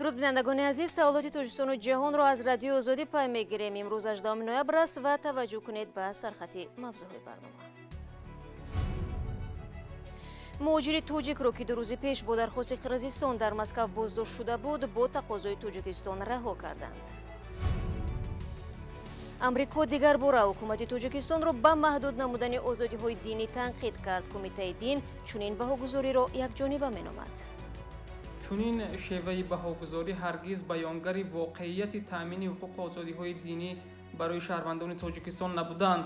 Дуруд, бинандагони азиз, саволоти Тоҷикистону ҷаҳонро аз Радиои Озодӣ пай мегирем. Имрӯз 18 ноябр аст ва таваҷҷӯҳ кунед ба сархати мавзӯъҳои барнома. Муҳоҷири тоҷикро, ки 2 рӯзи пеш бо дархости Қирғизистон дар Москав боздошт шуда буд, бо тақозои Тоҷикистон раҳо карданд. Амрико дигар бора ҳукумати Тоҷикистонро ба маҳдуд намудани озодиҳои динӣ танқид кард. Кумитаи дин чунин баҳогузориро якҷониба меномад. Чунин шеваи баҳогузорӣ ҳаргиз баёнгари воқеияти таъмини ҳуқуқу озодиҳои динӣ барои шаҳрвандони Тоҷикистон набуданд.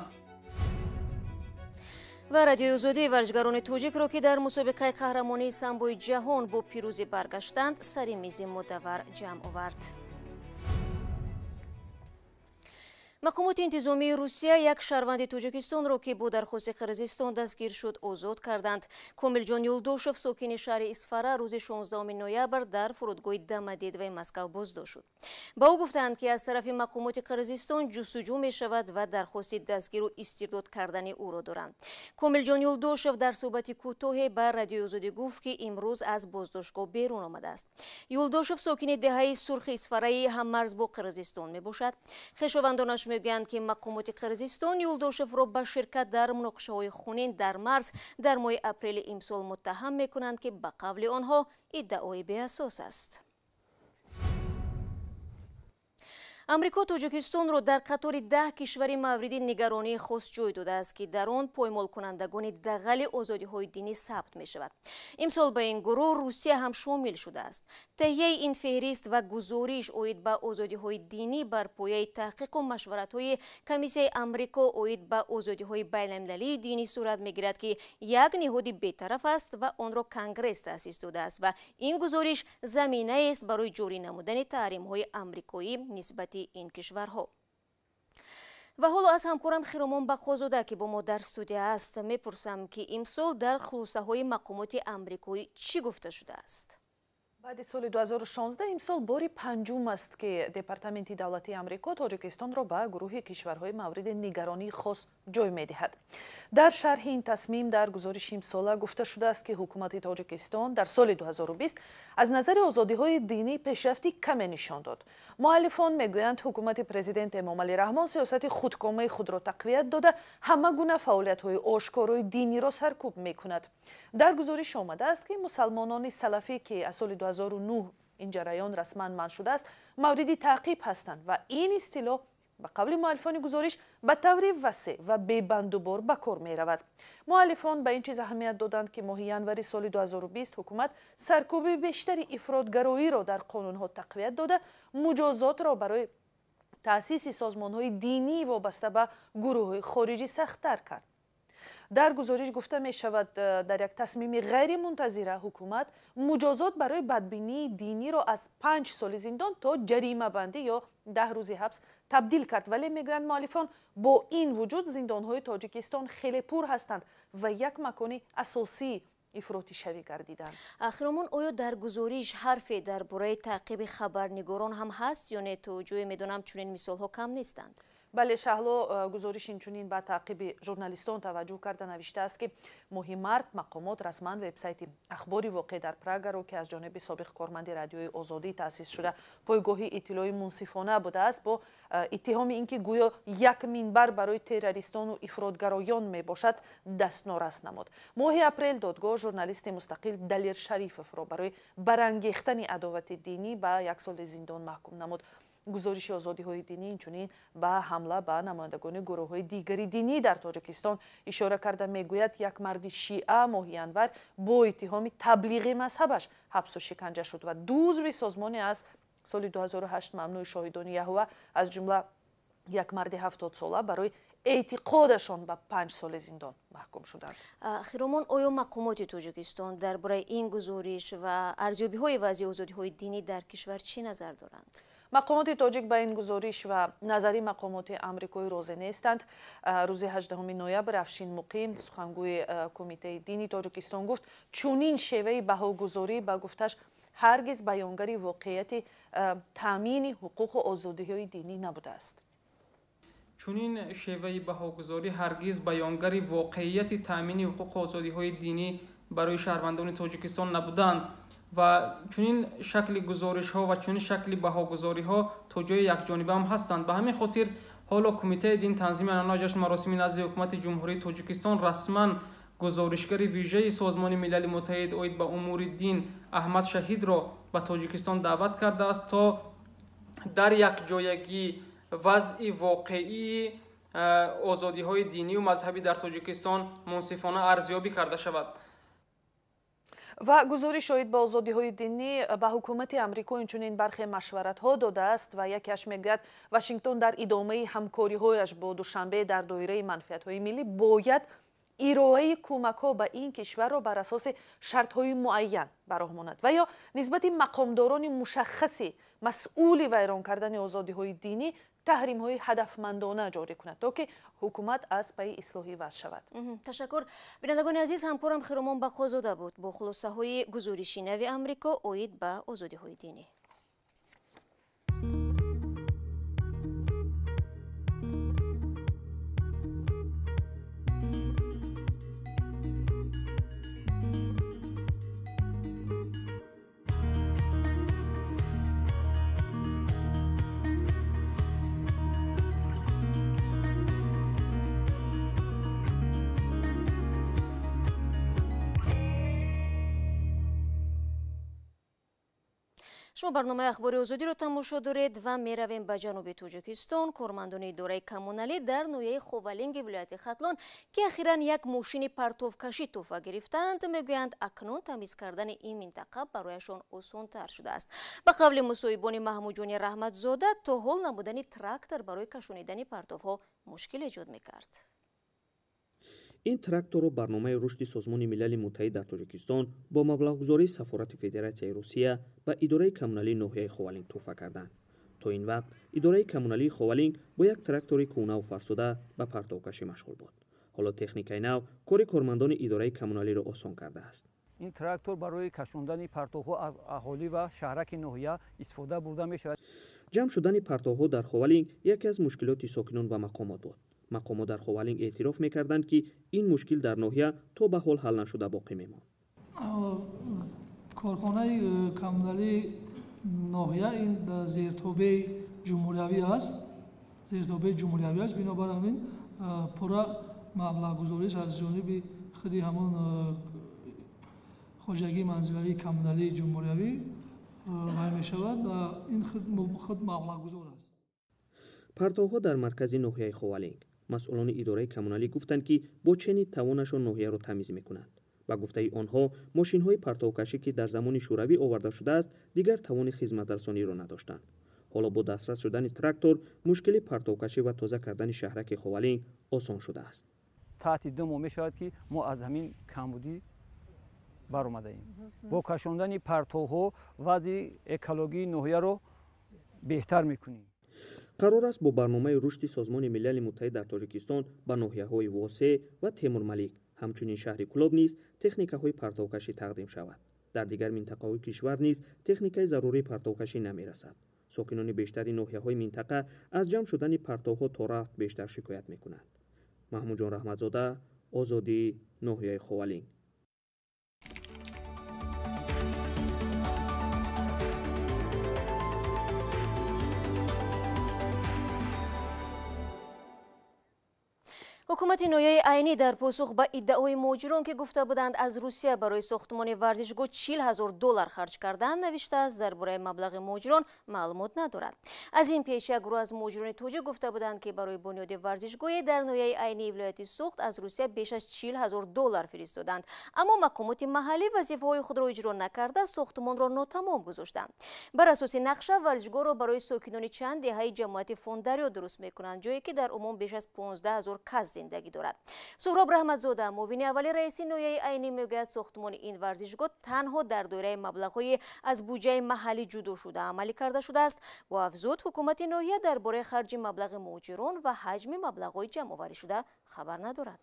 Ва Радиои Озодӣ варзишгарони тоҷикро, ки дар мусобиқаи қаҳрамонии самбои ҷаҳон бо пирӯзӣ баргаштанд, сари мизи мудаввар ҷамъ овард. Мақомоти интизомии Русия як шаҳрванди Тоҷикистонро, ки бо дархости Қирғизистон дастгир шуд, озод карданд. Комилҷон Юлдошев, сокини шаҳри Исфара, рӯзи 16 ноябр дар фурудгоҳи Домодедовои Москав боздошт шуд. Ба ӯ гуфтанд, ки аз тарафи мақомоти Қирғизистон ҷустуҷӯ мешавад ва дархости дастгиру истирдод кардани ӯро доранд. Комилҷон Юлдошев дар суҳбати кӯтоҳе ба Радиои Озодӣ гуфт, ки имрӯз аз боздоштгоҳ берун омадааст. Юлдошев сокини деҳаи Сурхи Исфараи ҳаммарз бо Қирғизистон мебошад. Хешовандонаш мегӯянд, ки мақомоти Қирғизистон Юлдошевро ба ширкат дар муноқишаҳои хунин дар марз дар моҳи апрели имсол муттаҳам мекунанд, ки ба қавли онҳо иддаои беасос аст. Амрико Тоҷикистонро дар қатори 10 кишвари мавриди нигаронии хос ҷой додааст, ки дар он поймолкунандагони дағали озодиҳои динӣ сабт мешавад. Имсол ба ин гурӯҳ Русия ҳам шомил шудааст. Таҳияи ин феҳрист ва гузориш оид ба озодиҳои динӣ бар пояи таҳқиқу машваратҳои Комиссияи Амрико оид ба озодиҳои байналмилалии динӣ сурат мегирад, ки як ниҳоди бетараф аст ва онро Конгресс таъсис додааст ва ин гузориш заминаест барои ҷорӣ намудани таҳримҳои амрикоӣ нисбати ин кишварҳо. Ва ҳоло аз ҳамкорам Хиромон Бақозода, ки бо мо дар студия аст, мепурсам, ки имсол дар хулосаҳои мақомоти амрикоӣ чӣ гуфта шудааст. Баъди соли 2016 имсол бори панҷум аст, ки Департаменти давлатии Амрико Тоҷикистонро ба гурӯҳи кишварҳои мавриди нигаронии хос ҷой медиҳад. Дар шарҳи ин тасмим дар гузориши имсола гуфта шудааст, ки ҳукумати Тоҷикистон дар соли 2020 аз назари озодиҳои динӣ пешрафти каме нишон дод. Муаллифон мегӯянд, ҳукумати президент Эмомалӣ Раҳмон сиёсати худкомаи худро тақвият дода, ҳама гуна фаъолиятҳои ошкорои диниро саркӯб мекунад. Дар гузориш омадааст, ки мусалмонони салафӣ, ки аз соли 2009 ин ҷараён расман манъ шудааст, мавриди таъқиб ҳастанд ва ин истилоҳ ба қавли муаллифони гузориш ба таври васеъ ва бебандубор ба кор меравад. Муаллифон ба ин чиз аҳамият доданд, ки моҳи январи соли 2020 ҳукумат саркӯби бештари ифротгароиро дар қонунҳо тақвият дода, муҷозотро барои таъсиси созмонҳои динӣ вобаста ба гурӯҳҳои хориҷӣ сахттар кард. Дар гузориш гуфта мешавад, дар як тасмими ғайримунтазира ҳукумат муҷозот барои бадбинии диниро аз 5 соли зиндон то ҷаримабандӣ ё 10 рӯзи ҳабс табдил кард. Вале мегӯянд муаллифон, бо ин вуҷуд зиндонҳои Тоҷикистон хеле пур ҳастанд ва як макони асосии ифротишавӣ гардиданд. Хиромон, оё дар гузориш ҳарфе дар бораи таъқиби хабарнигорон ҳам ҳаст ё не? То ҷое медонам, чунин мисолҳо кам нестанд. Бале, Шаҳло, гузориш инчунин ба таъқиби журналистон таваҷҷӯҳ карда навиштааст, ки моҳи март мақомот расман вебсайти Ахбори воқеъ дар Прагаро, ки аз ҷониби собиқ корманди Радиои Озодӣ таъсис шуда, пойгоҳи иттилои мунсифона будааст, бо иттиҳоми ин ки гӯё як минбар барои террористону ифротгароён мебошад, дастнорас намуд. Моҳи апрел додгоҳ журналисти мустақил Далер Шарифовро барои барангехтани адовати динӣ ба 1 соли зиндон маҳкум намуд. Гузориши озодиҳои динӣ инчунин ба ҳамла ба намояндагони гурӯҳҳои дигари динӣ дар Тоҷикистон ишора карда мегӯяд, як марди шиа моҳи январ бо иттиҳоми таблиғи мазҳабаш ҳабсу шиканҷа шуд ва ду узви созмоне аз соли 2008 мамнӯи Шоҳидони Яҳува, аз ҷумла як марди 70сола, барои эътиқодашон ба 5 соли зиндон маҳкум шуданд. Хиромон, оё мақомоти Тоҷикистон дар бораи ин гузориш ва арзёбиҳои вазъи озодиҳои динӣ дар кишвар чӣ назар доранд? Мақомоти тоҷик ба ин гузориш ва назари мақомоти амрикоӣ розӣ нестанд. Рӯзи 18 ноябр Афшин Муқим, сухангӯи Кумитаи дини Тоҷикистон, гуфт, чунин шеваи баҳогузорӣ ба гуфташ ҳаргиз баёнгари воқеияти таъмини ҳуқуқу озодиҳои динӣ набудааст. Чунин шеваи баҳогузорӣ ҳаргиз баёнгари воқеияти таъмини ҳуқуқу озодиҳои динӣ барои шаҳрвандони Тоҷикистон набуданд. Ва чунин шакли гузоришҳо ва чунин шакли баҳогузориҳо то ҷои якҷониба ҳам ҳастанд. Ба ҳамин хотир ҳоло Кумитаи дин, танзими анъана ва ҷашну маросими назди ҳукумати Ҷумҳурии Тоҷикистон расман гузоришгари вижаи Созмони Милали Муттаҳид оид ба умури дин Аҳмад Шаҳидро ба Тоҷикистон даъват кардааст, то дар якҷоягӣ вазъи воқеии озодиҳои динию мазҳабӣ дар Тоҷикистон мунсифона арзёбӣ карда шавад. Ва гузориш оид ба озодиҳои динӣ ба ҳукумати Амрико инчунин бархе машваратҳо додааст ва якеаш мегӯяд, Вашингтон дар идомаи ҳамкориҳояш бо Душанбе дар доираи манфиатҳои миллӣ бояд ироаи кӯмакҳо ба ин кишварро бар асоси шартҳои муайян ба роҳ монад ва ё нисбати мақомдорони мушаххаси масъули вайрон кардани озодиҳои динӣ таҳримҳои ҳадафмандона ҷорӣ кунад, то ки ҳукумат аз пайи ислоҳӣ вазъ шавад. Ташаккур. Бинандагони азиз, ҳамкорам Хиромон Бақозода буд бо хулосаҳои гузориши нави Амрико оид ба озодиҳои динӣ. Шумо барномаи Ахбори Озодиро тамошо доред ва меравем ба ҷануби Тоҷикистон. Кормандони идораи коммуналӣ дар ноҳияи Ховалинги вилояти Хатлон, ки ахиран як мошини партовкашӣ тӯҳфа гирифтаанд, мегӯянд, акнун тамиз кардани ин минтақа барояшон осонтар шудааст. Ба қавли мусоҳибони Маҳмудҷони Раҳматзода, то ҳол набудани трактор барои кашонидани партовҳо мушкил эҷод мекард. Ин тракторро барномаи рушди Созмони Милали Муттаҳид дар Тоҷикистон бо маблағгузории Сафорати Федератсияи Русия ба идораи коммуналии ноҳияи Ховалинг тӯҳфа карданд. То ин вақт идораи коммуналии Ховалинг бо як трактори кӯҳнаву фарсуда ба партовкашӣ машғул буд. Ҳоло техникаи нав кори кормандони идораи коммуналиро осон кардааст. Ин трактор барои кашондани партовҳо аз аҳолӣ ва шаҳраки ноҳия истифода бурда мешавад. Ҷамъ шудани партовҳо дар Ховалинг яке аз мушкилоти сокинон ва мақомот буд. Мақомот дар Ховалинг эътироф мекарданд, ки ин мушкил дар ноҳия то ба ҳол ҳал нашуда боқӣ мемонд. Корхонаи коммуналии ноҳия ин зертобеи ҷумҳуриявӣ аст, зертобеи ҷумҳуриявӣ аст. Бинобар ҳамин пурра маблағгузориш аз ҷониби худи ҳамон хоҷагии манзилавии коммуналии ҷумҳуриявӣ вай мешавад ва ин худ маблағгузор аст. Партовҳо дар маркази ноҳияи Ховалинг. Масъулони идораи коммуналӣ гуфтанд, ки бо чени тавонашон ноҳияро тамиз мекунанд. Ба гуфтаи онҳо, мошинҳои партовкашӣ, ки дар замони шӯравӣ оварда шудааст, дигар тавони хизматрасониро надоштанд. Ҳоло бо дастрас шудани трактор мушкили партовкашӣ ва тоза кардани шаҳраки Ховалинг осон шудааст. Таҳти 2 моҳ мешавад, ки мо аз ҳамин камбудӣ баромадаем. Бо кашондани партовҳо вазъи экологии ноҳияро беҳтар мекунем. Қарор аст бо барномаи рушди Созмони Милали Муттаҳид дар Тоҷикистон ба ноҳияҳои Восеъ ва Темурмалик, ҳамчунин шаҳри Кӯлоб низ техникаҳои партовкашӣ тақдим шавад. Дар дигар минтақаҳои кишвар низ техникаи зарурии партовкашӣ намерасад. Сокинони бештари ноҳияҳои минтақа аз ҷамъ шудани партовҳо то рафт бештар шикоят мекунанд. Маҳмудҷон Раҳматзода, Озодӣ, ноҳияи Ховалинг. Ҳукумати ноҳияи Айнӣ дар посух ба иддаои муҳоҷирон, ки гуфта буданд аз Русия барои сохтмони варзишгоҳ 40 000 доллар харҷ карданд, навиштааст, дар бораи маблағи муҳоҷирон маълумот надорад. Аз ин пеш як гурӯҳ аз муҳоҷирони тоҷик гуфта буданд, ки барои бунёди варзишгоҳе дар ноҳияи Айнии вилояти Суғд аз Русия беш аз 40 000 доллар фиристоданд, аммо мақомоти маҳаллӣ вазифаҳои худро иҷро накарда, сохтмонро нотамом гузоштанд. Бар асоси нақша варзишгоҳро барои сокинони чанд деҳаи ҷамоати Фондарё дуруст мекунанд, ҷое ки дар умум беш аз 15 000 кас зиндагӣ дорад. Суҳроб Раҳматзода, муовини аввали раиси ноҳияи Айнӣ, мегӯяд, сохтмони ин варзишгоҳ танҳо дар доираи маблағҳои аз буҷаи маҳаллӣ ҷудо шуда амалӣ карда шудааст. Ва афзуд, ҳукумати ноҳия дар бораи харҷи маблағи муҳоҷирон ва ҳаҷми маблағҳои ҷамъоварӣ шуда хабар надорад.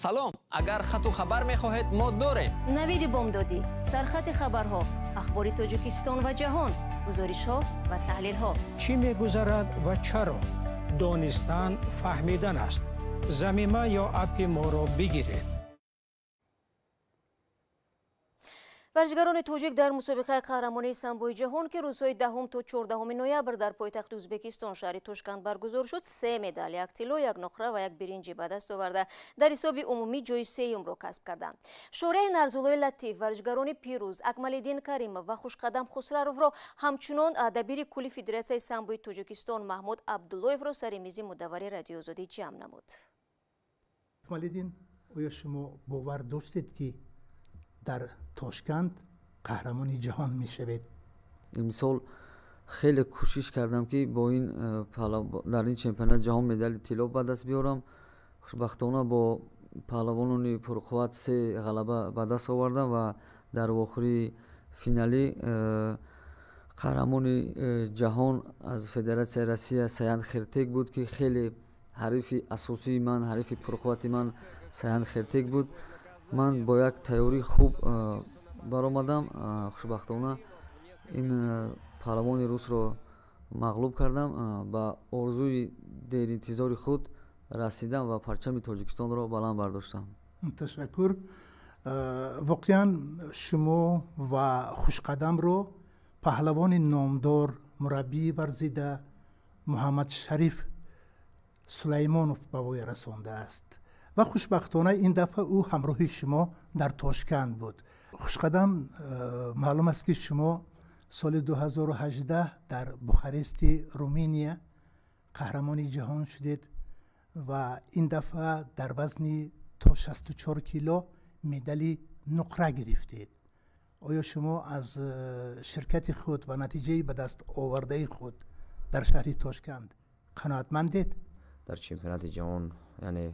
Салом, агар хату хабар мехоҳед, мо дорем. Навиди бомдодӣ, сархати хабарҳо, ахбори Тоҷикистон ва ҷаҳон, гузоришҳо ва таҳлилҳо. Чӣ мегузарад ва чаро? Донистан фаҳмидан аст. Замима ё аппи моро бигиред. Варзишгарони тоҷик дар мусобиқаи қаҳрамонии самбои ҷаҳон, ки рӯзҳои 10 то 14 ноябр дар пойтахти Ӯзбекистон шаҳри Тошканд баргузор шуд, 3 медал, 1 тилло, 1 нуқра ва 1 биринҷӣ ба даст оварда, дар ҳисоби умумӣ ҷои сеюмро касб карданд. Шореҳ Нарзуллои Латиф, варзишгарони пирӯз Акмалиддин Каримов ва Хушқадам Хусраровро, ҳамчунон дабири кулли Федератсияи самбои Тоҷикистон Маҳмуд Абдуллоевро сари мизи мудаввари Радиои Озодӣ ҷамъ намуд. Акмалиддин, оё шумо бовар доштед, ки дар Тошканд қаҳрамони ҷаҳон мешавед? Имсол хеле кӯшиш кардам, ки бо ин дар ин чемпионати ҷаҳон медали тилло ба даст биёрам. Хушбахтона бо паҳлавонони пурқувват се ғалаба ба даст овардам ва дар вохӯрии финалӣ қаҳрамони ҷаҳон аз Федератсияи Россия Саян Хертек буд, ки хеле ҳарифи асосии ман, ҳарифи пурқуввати ман Саян Хертек буд. Ман бо як тайёрии хуб баромадам. Хушбахтона ин паҳлавони русро мағлуб кардам, ба орзуи деринтизори худ расидам ва парчами Тоҷикистонро баланд бардоштам. Ташаккур. Воқеан шумо ва Хушқадамро паҳлавони номдор, мураббии варзида Муҳаммадшариф Сулаймонов ба воя расондааст ва хушбахтона ин дафъа ӯ ҳамроҳи шумо дар Тошканд буд. Хушқадам, маълум аст, ки шумо соли 2018 дар Бухарести Руминия қаҳрамони ҷаҳон шудед ва ин дафъа дар вазни то 64 кило медали нуқра гирифтед. Оё шумо аз ширкати худ ва натиҷаи ба даст овардаи худ дар шаҳри Тошканд қаноатмандед? Дар чемпионати ҷаҳон, яъне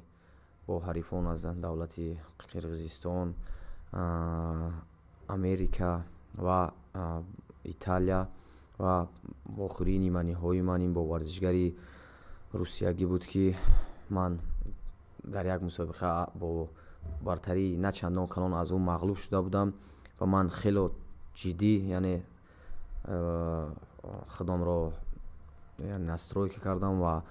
бо ҳарифон аз давлати Қирғизистон, Америка ва Италия ва охирии ниманиҳои ман ин бо варзишгари русиягӣ буд, ки ман дар як мусобиқа бо бартарии на чандон калон аз ӯ мағлуб шуда будам ва ман хело ҷиддӣ, яъне худамро настройка кардам ва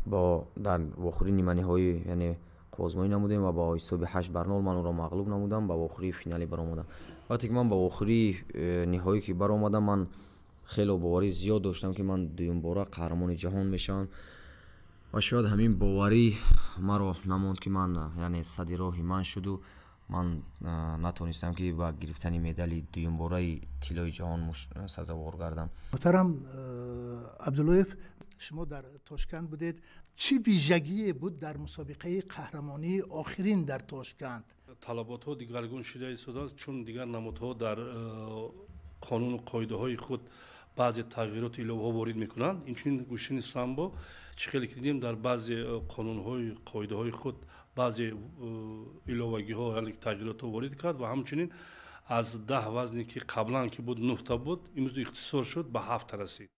бо дар вохӯрии ниманиҳоӣ, яъне қувваозмоӣ намудем ва бо ҳисоби 8-0 ман ӯро мағлуб намудам, ба вохӯрии финалӣ баромадам. Вақте ки ман ба вохӯрии ниҳоӣ ки баромадам, ман хело боварӣ зиёд доштам, ки ман дуюмбора қаҳрамони ҷаҳон мешавам ва шояд ҳамин боварӣ маро намонд, ки ман, яъне сади роҳи ман шуду ман натонистам, ки ба гирифтани медали дуюмбораи тиллои ҷаҳон сазовор гардам. Муҳтарам Абдуллоев, шумо дар Тошканд будед. Чӣ вижагие буд дар мусобиқаи қаҳрамонии охирин дар Тошканд? Талаботҳо дигаргун шуда истодааст, чун дигар намудҳо дар қонуну қоидаҳои худ баъзе тағйироту иловаҳо ворид мекунанд. Инчунин гӯштини самбо, чӣ хеле ки дидем, дар баъзе қонунҳои қоидаҳои худ баъзе иловагиҳо, яъне тағйиротҳо ворид кард ва ҳамчунин аз 10 вазне, ки қаблан ки буд нӯҳта буд, имрӯз ихтисор шуд, ба ҳафта расид.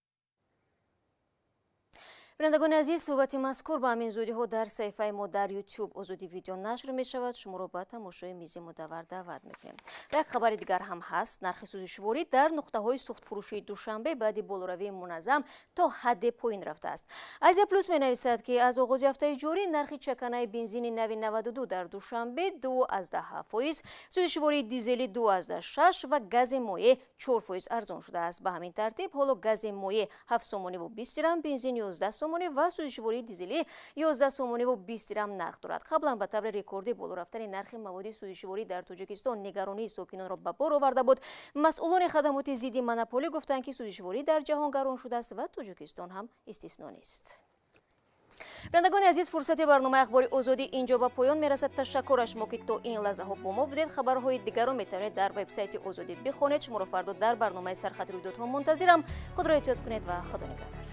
Бинандагони азиз, суҳбати мазкур ба ҳамин зудиҳо дар саҳифаи мо дар YouTube Озодӣ видео нашр мешавад. Шуморо ба тамошои мизи мудаввар даъват мекунем. Ва як хабари дигар ҳам ҳаст. Нархи сӯзишворӣ дар нуқтаҳои сӯхтфурӯшии Душанбе баъди болоравии муназзам то ҳадде поин рафтааст. Азия Плюс менависад, ки аз оғози ҳафтаи ҷорӣ нархи чаканаи бензини нави 92 дар Душанбе 2,7%, сӯзишвории дизелӣ 2,6 ва гази моеъ 4% арзон шудааст. Ба ҳамин тартиб ҳоло гази моеъ 7 сомониву 20 дирам, бензин 11 сомонӣ ва сӯзишвории дизелӣ 11 сомониву 20 дирам нарх дорад. Қаблан ба таври рекордӣ боло рафтани нархи маводи сӯзишворӣ дар Тоҷикистон нигаронии сокинонро ба бор оварда буд. Масъулони хадамоти зидди монополӣ гуфтанд, ки сӯзишворӣ дар ҷаҳон гарон шудааст ва Тоҷикистон ҳам истисно нест. Бинандагони азиз, фурсати барномаи Ахбори Озодӣ инҷо ба поён мерасад. Ташаккур аз шумо, ки то ин лаҳзаҳо бо мо будед. Хабарҳои дигарро метавонед дар вебсайти Озодӣ бихонед. Шуморо фардо дар барномаи Сархати рӯйдодҳо мунтазирам. Худро эҳтиёт кунед ва Худо нигаҳдор.